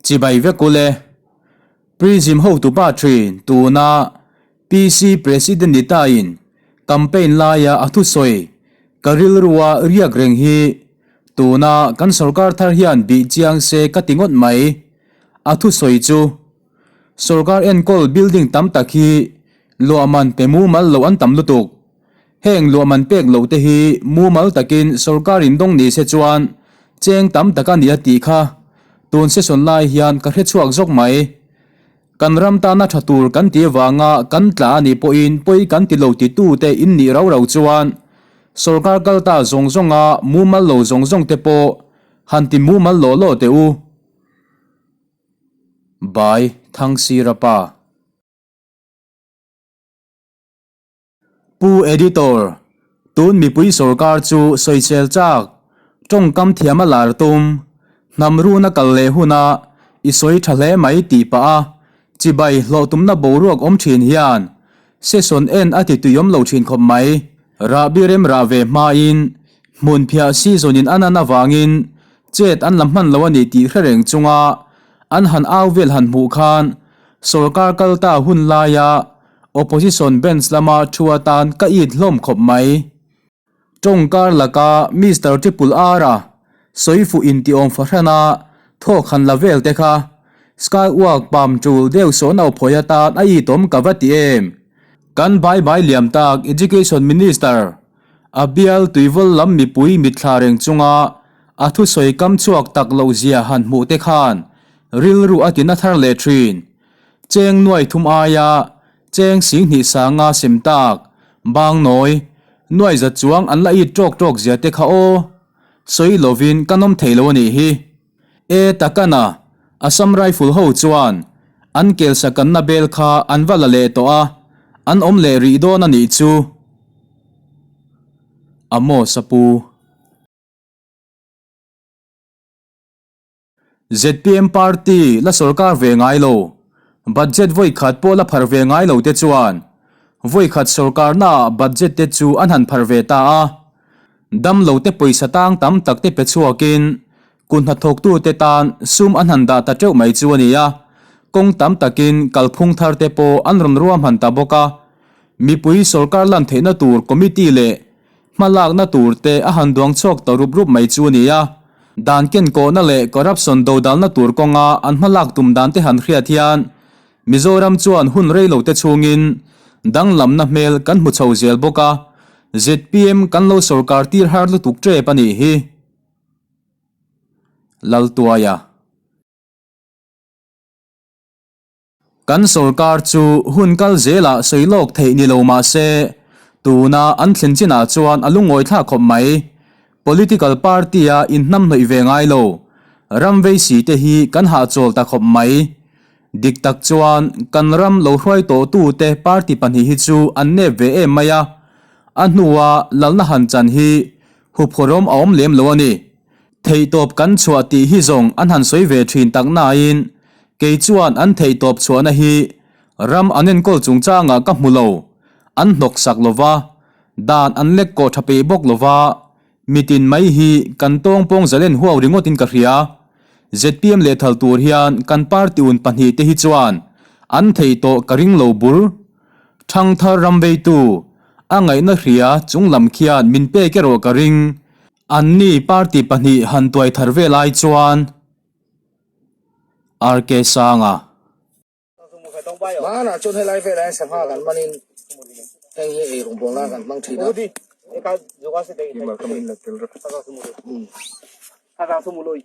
Chibai vek ule. Prism hotupa thin tuna PC President ni tain campaign laia a thusawi ka rilrua riak reng hi tuna kan sorkar thar hian bih chiang se ka ti ngawt mai. A thusawi chu sorkar enkawl building tam tak hi luahman pe mumal loh an tam lutuk. Heng luahman pek loh te hi mumal takin sorkar in dawng ni se chuan cheng tam tak a ni a tih kha tun session lai hian ka hrechhuak zawk mai. Kan ram tana tha tur kan ti avanga kan tla a nih pawhin pawi kan ti lo titu te in nih rau rau chuan sorkar kal ta zawng zawnga mumal lo zawng zawng te pawh han ti mumal law law teh u. By Thangsirapa. Pu Editor, tun mipui sorkar chu sawisel chak, tawngkam thiam a lar tum, hnam runa kal leh huna i sawi tha hle mai tih pah a chibai hlawh tumna boruak awm thin hian session en a ti tuiawm lo thin khawp mai. Rahbi rem rah ve hmain hmun phiah season in a nan avangin chet an la hman lo a ni tih hre reng chunga an han au vel han hmuh khan sorkar kal ta hun laia Opposition bench lama thu atan ka it hlawm khawp mai. Tawng kar laka Mister Triple R-a sawi fuh intiawm fahrana thawk han la vel te kha Skywalk pam tul deuh sawn au phawi atan a itawm ka va ti em? Kan bai bai liam tak Education Minister a bial tuivawl lam mipui mitthla reng chunga a thusawi kam chhuak tak loh zia han hmuh te khan rilru a tina thar leh thin. Cheng nuai thum aia cheng singhnih sanga sem tak, bang nawi, nuai za chuang an la it tawk tawk zia te kha aw. Sawi lovin ka nawm thei lo a nih hi. E takana, Assam Rifle ho chuan an kelsa kanna bel kha an va la leh tawh a, an awm leh rih dawn a nih chu. Amos a pu. Zpm party la sorkar ve ngai lo, budget vawi khat pawh la phar ve ngai lo te chuan vawi khat sorkarnaah budget te chu an han phar ve ta a. Damlo te pawisa tang tam tak te pe chhuakin kut hnathawktute tan sum an han dah ta teuh mai chu a ni a, kawng tam takin kalphung thar te pawh an rawn ruahman ta bawk a. Mipui sorkar lan theihna tur committee leh Hmalakna tur te a han duang chhuak ta rup rup mai chu a ni a, dan kenkawhna leh corruption dodalna tur kawnga an hmalak tum dan te han hriat hian Mizoram chuan hun rei lo te chhungin danglamna hmel kan hmu chho zel bawk a, zpm kan lo sorkar tir har lutuk tep a nih hi. Laltuaia. Kan sorkar chu hun kal zelah sawi lawk theih ni lo mah se, tuna an thlen chinah chuan a lungawi thlak khawp mai. Political party-a inhnamhnawih ve ngai lo, ram veisi te hi kan hahchawl ta khawp mai. Dik tak chuan kan ram lo hruai tawhtute party pahnih hi chu an nep ve em mai a, a hnua lalna han chan hi huphurhawm a awm lem lo a ni. Theihtawp kan chhuah tih hi zawng an han sawi ve thin tak nain kei chuan an theihtawp chhuahna hi ram an enkawl chungchangah ka hmu lo, an hnawk sak lo va, dan an lek kawh tha peih bawk lo va, mitin mai hi kan tawngpawng zalen huau ringawtin ka hria. Zpm lehthal tur hian kan party un pahnihte hi chuan an theihtawh ka ring lo bur. Thangthar ram veitu, a ngaihna hria chunglam khian min pek erawh ka ring. Anni party pahnih han tuai thar ve lai chuan RK Sanga. Hmanah chuan helai velah hian sangha kan hmanin heng hi ei rawng bawlna kan hmang thin a.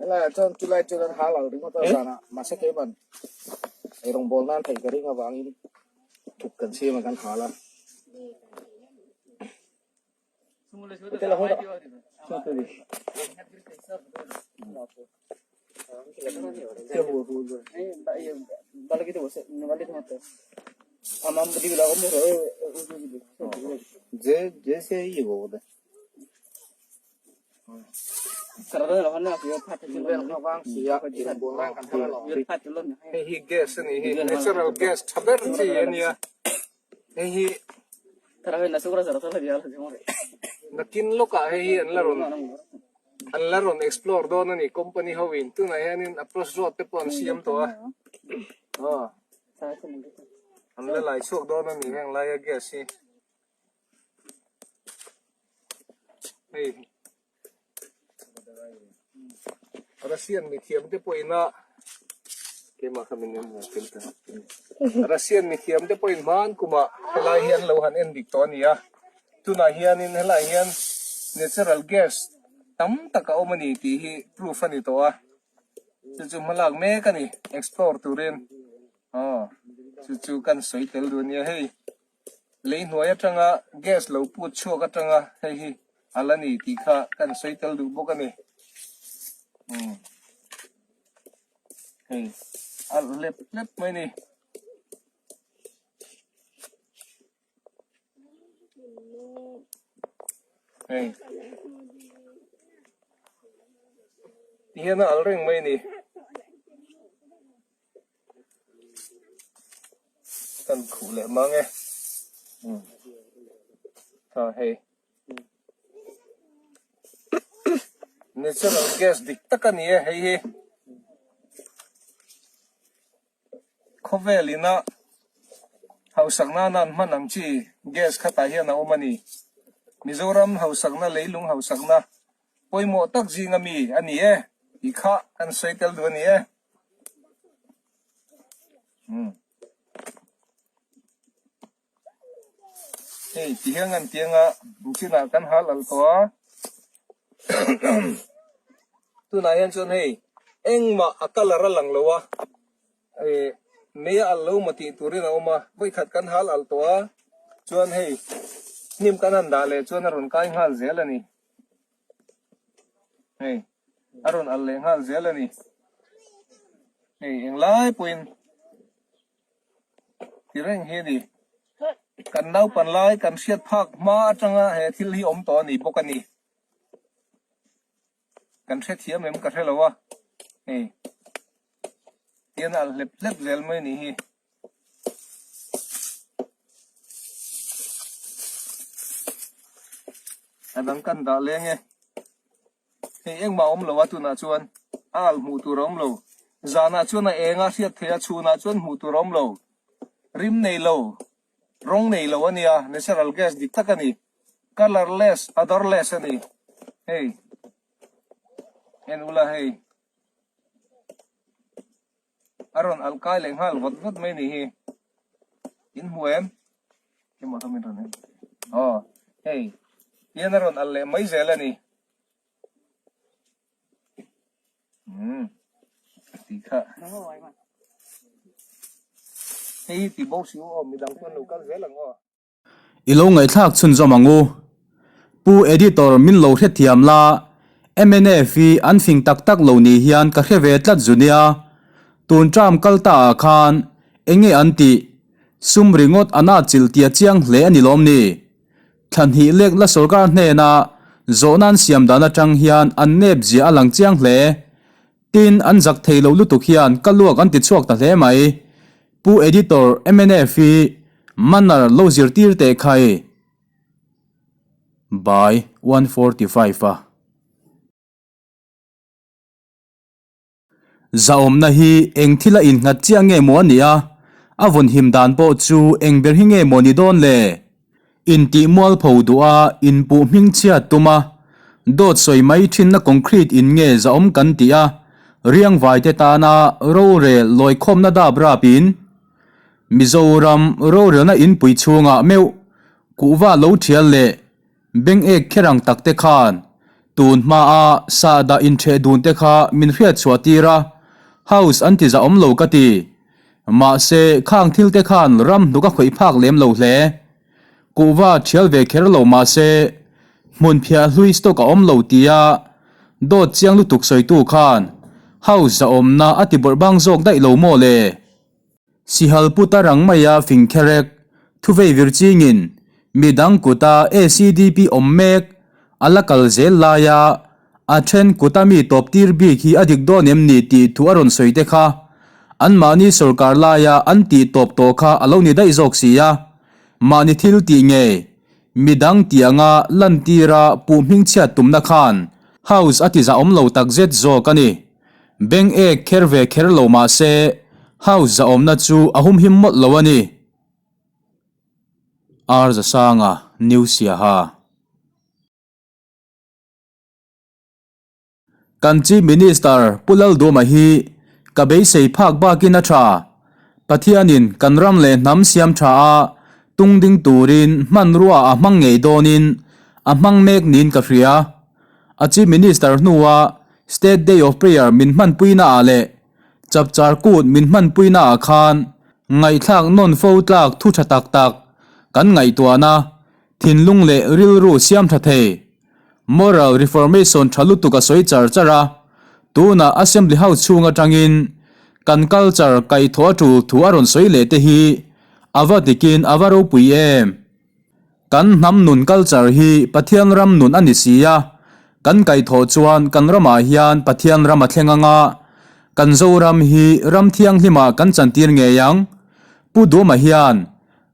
Helaiah chuan chulai chuan an hal al ringawt a zanah mahse keiman ei rawng bawl nan theih ka ring avangin thuk kan siam a kan hal a. Hei hi gas a nih hi natural gas tha ber chi a nia hei hi nakin lawkah hei hi an la rawn. An la rawn explore dawn a ni company ho in tunah hianin approach road te pawh an siam tawh a aw an la lai chhuak dawn a ni heng laia gas hi hei Russian mithiam te pawhin a keimah kha min en tel ta Russian mithiam te pawhin hman kumah helai hi an lo han en dik tawh a ni a tunah hianin helai hian natural gas tam tak a awm a ni tih hi proof a ni tawh a chu chu hmalak mek a ni explore turin aw chu chu kan sawi tel duh a nia hei. Lei hnuai atanga gas lo put chhuak atanga hei hi a la ni tih kha kan sawi tel duh bawk a ni. Umm hei alh hlep hlep mai ni. Hei ti hian a alh reng mai ni. Kan khuh leh mang e tha hei natural gas dik tak a ni e hei hi khawvel ina hausak nana an hman ang chi gas khatah hian a awm a ni Mizoram hausakna leilung hausakna pawimawh tak zinga mi a ni e tih kha kan sawi tel duh a ni e. Hei ti hian an ti anga chinah kan hal alh tawh a tunah hian chuan hei engmah a colour a lang lo a ih mei a alh lo maw tih turin a awm a vawikhat kan hal alh tawh a chuan hei hnim kan han dah leh chuan a rawn kai nghal zel a ni. Hei a rawn alh leh nghal zel a ni. Hei englai pawhin ti reng hi a ni. Kan naupan lai kan hriat phak hma atanga he thil hi awm tawh a ni bawk a ni. Kan hrethiam em ka hre lo a. Hei tian a alh hlep hlep zel mai a nih hi. A dang kan dah leng e. Hei engmah a awm lo a tunah chuan a alh hmuh tur a awm lo. Zanah chuan a eng a hriat theih a, chhunah chuan hmuh tur a awm lo. Rim nei lo, rawng nei lo a nia, natural gas dik tak a ni. Colourless, odourless a ni. Hei en ula hei. A rawn alh kai leh nghal vawt vawt mai ni hi. In hmu em? Emaw kha min rawn en. Aw, hei. Tian a rawn alh leh mai zel a ni. Hmm. Tih kha. Hei hi ti bo si u aw, midang chuan lo kal zel ang aw. I lo ngaihthlak chhunzawm ang u. Pu Editor min lo hrethiam la, mnf hi an fing tak tak lo ni hian ka hre ve tlat zu nia. Tun term kal ta ah khan enge an tih? Sum ringawt a nat chilh tia chiang hle a ni lawm ni? Thla hnih lek la sorkar hnena zawhna an siam dan atang hian an nep zia a lang chiang hle. Tin, an zak thei lo lutuk hian ka luak an ti chhuak ta hle mai. Pu Editor, mnf hi manner lo zirtir teh khai. By 145 a. Zahawmna hi eng thil a innghat chiah nge maw a nih a, a vawn him dan pawh chu eng ber hi nge maw ni dawn le? Intih mualpho duh a, inpuh hmingchhiat tum a, dawt sawi mai thinna concrete in nge zahawm kan tih a, riangvaite tana rorel lawikhawmna dap rap in Mizoram rorelna inpui chhungah meuh kuhva lo thial leh beng ek kher ang tak te khan tun hmaa sahdah intheh dun te kha min hriat chhuah tir a, house an ti zahawm lo ka ti. Mahse khang thil te khan ram hnuk a khawih phak lem lo hle. Kuhva thial ve kher lo mahse hmun phiah hlui stock a awm lo tia dawt chiang lutuk sawitu khan house zahawmna a ti bawrh bang zawk daih lo maw le? Sihal puta rang maia fing kherek thuvei vir chingin midang kuta ACDP awm mek a la kal zel laia a then kuta mi tawp tir bik hi a dik dawn em ni tih thu a rawn sawi te kha anmahni sorkar laia an tih tawp tawh kha a lo ni daih zawk si a, mahni thil tih ngei midang tih anga lantira puh hmingchhiat tumna khan. House a ti zahawm lo takzet zawk a ni. Beng ek kher ve kher lo mah se, House zahawmna chu a humhim mawlh lo a ni. R Zasanga, New Siaha. Kan Chief Minister Pu Lalduma hi ka beisei phak bakin a tha. Pathianin kan ram leh hnam siam tha a tung ding turin hmanrua a hmang ngei dawnin a hmang mek niin ka hria. A Chief Minister hnua State Day of Prayer min hmanpuina ah leh Chapchar Kut min hmanpuina ah khan ngaihthlak nawn fo tlak thu tha tak tak kan ngaihtuahna thinlung leh rilru siam tha thei. Moral Reformation tha lutuk a sawi char char a, tunah Assembly House chhung atangin kan culture kaihthawh a tul thu a rawn sawi leh te hi a va dikin a va ropui em? Kan hnam nun culture hi Pathian ram nun a ni si a, kan kaihthawh chuan kan ramah hian Pathian ram a thleng anga, kan Zoram hi ram thianghlimah kan chantir ngei ang. Pu Duhma hian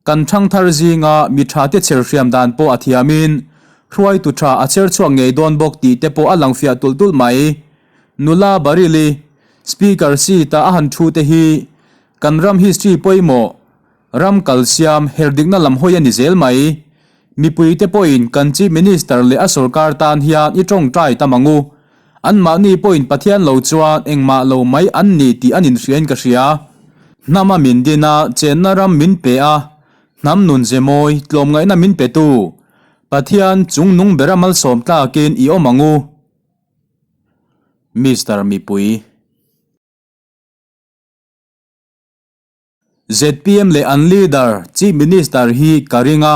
Kan ṭhangthar zinga mi ṭhate chher hriam dan pawh a thiamin, hruaitu ṭha a chher chhuak ngei dawn bawk tih te pawh a lang fiah tulh tulh mai. Nula Barili, Speaker seat-a a han ṭhu te hi kan ram history pawimawh, ram kalsiam her dikna lam hawi a ni zel mai. Mipuite pawhin kan Chief Minister leh a sorkar tan hian i ṭawngṭai tam ang u. Anmahni pawhin Pathian lo chuan engmah lo mai an ni tih an inhriain ka hria. Hnama min din a, chenna ram min pe a, hnam nun ze mawi, tlawmngaihna min petu, Pathian chung nung bera malsawm tlakin i awm ang u. Mister Mipui. Zpm leh an leader Chief Minister hi ka ring a,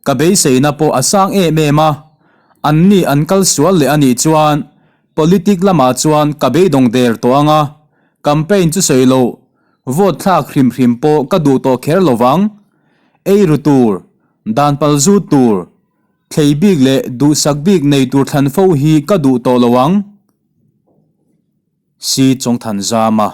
ka beiseina pawh a sang em em a, anni an kal sual leh a nih chuan politic lamah chuan ka beidawng der tawh ang a, campaign chu sawi loh, vote thlak hrim hrim pawh ka duh tawh kher lo vang. Ei ru tur, dan pal zut tur, thlei bik leh duhsak bik nei tur thlan fo hi ka duh tawh lo ang. Si Chawngthanzama.